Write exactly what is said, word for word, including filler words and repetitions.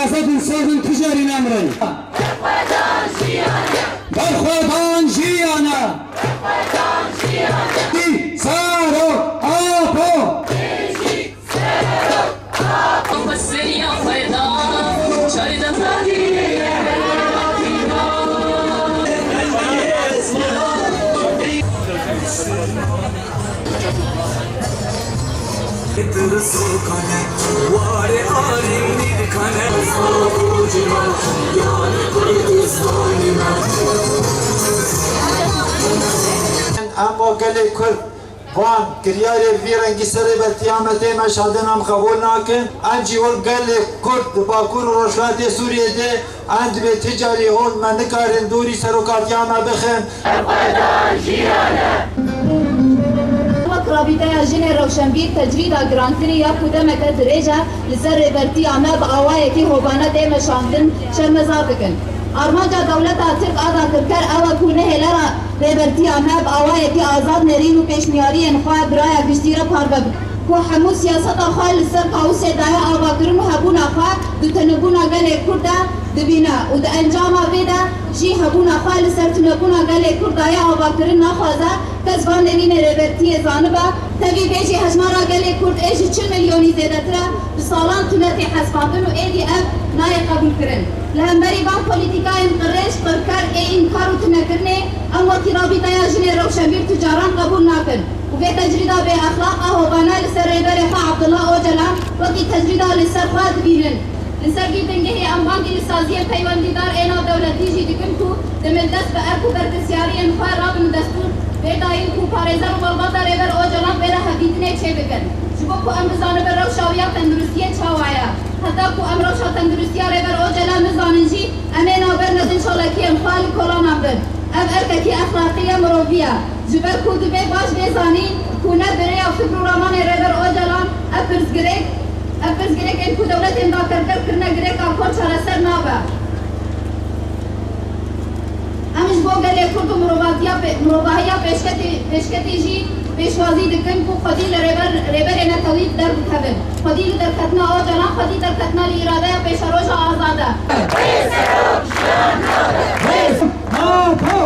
Azad û sêvin tijarî namirin. Berxwedan jiyane. Î Zarok Apo. Em û gelê Kurd van kiryarê vî rengî ser Rêbertiya me tê meşandin, em qebûl nakin. Em jî wek gelê Kurd di Bakur û Rojhilatê Sûriyê de em dibê ti carî hûn me nikarin dûrî serokatiya me bixin. Wek Rabîteya Jinê Rewşenbîr tecrîda girantirî ya ku demeke dirêj e li ser Rêbertiya me bi awayekî hovane tê meşandin şermezar dikin. Armanca dewleta Tirk a dagirker ew e ku nehêle re Rêbertiya me bi awayekî azad nerîn û pêşniyariyên xwe bi raya giştî re parve bike. Ku hemû siyaseta xwe li ser kaosê daye avakirin û hebûna xwe di tunebûna gelê Kurd de dibîne û di encama vê de jî hebûna xwe li ser tunebûna gelê Kurd daye avakirin naxwaze. Kes van nerînê Rêbertiyê zanibe, tevî vê jî hejmara gelê Kurd ê ji çil milyonî zêdetir e, bi salan tune tê hesibandin û êdî ev nayê qebûlkirin. Li hemberî van polîtîkayên qirêj, qirker ê înkar û tunekirinê em wekî Rabîteya Jinê Rewşenbîr tu caran qebûl nakin û vê tecrîda bêexlaq a hovane li ser Rêberê xwe Abdullah Ocalan wekî tecrîda li ser xwe dibînin. Li ser vî bingehê em bangî li saziyên peywendîdar ê navdewletî jî dikin ku dimildest bi erk û berpirsyariyên xwe rabin destûr, bê dayîn ku parêzer û malbata Rêber Ocalan bêne hevdîtinê çêbikin. Ji bo ku em bizanibin rewşa wî ya tenduristiyê çawa ye. Heta ku em rewşa tenduristiya Rêber Ocalan nizanin jî, em ê navber nedin çalakiyên xwe li kolanan bin. Ev erkekî exlaqî ye, mirovî ye. Ji ber ku divê baş bê zanîn ku ne bi rêya fikr û ramanê Rêber Ocalan ev pirsgirêk, ev pirsgirêkên ku dewletên dagirker kirine girêka kor çareser nabe. Em ji bo gelê Kurd û mirovatiya pê-, mirovahiya pêşketê, pêşketê jî pêşwazî dikin ku xwedî li rêber, rêberê netewî derdikevin. Xwedî li derketina Ocalan, xwedî derketina li îradeya pêşeroja azad e. Apo!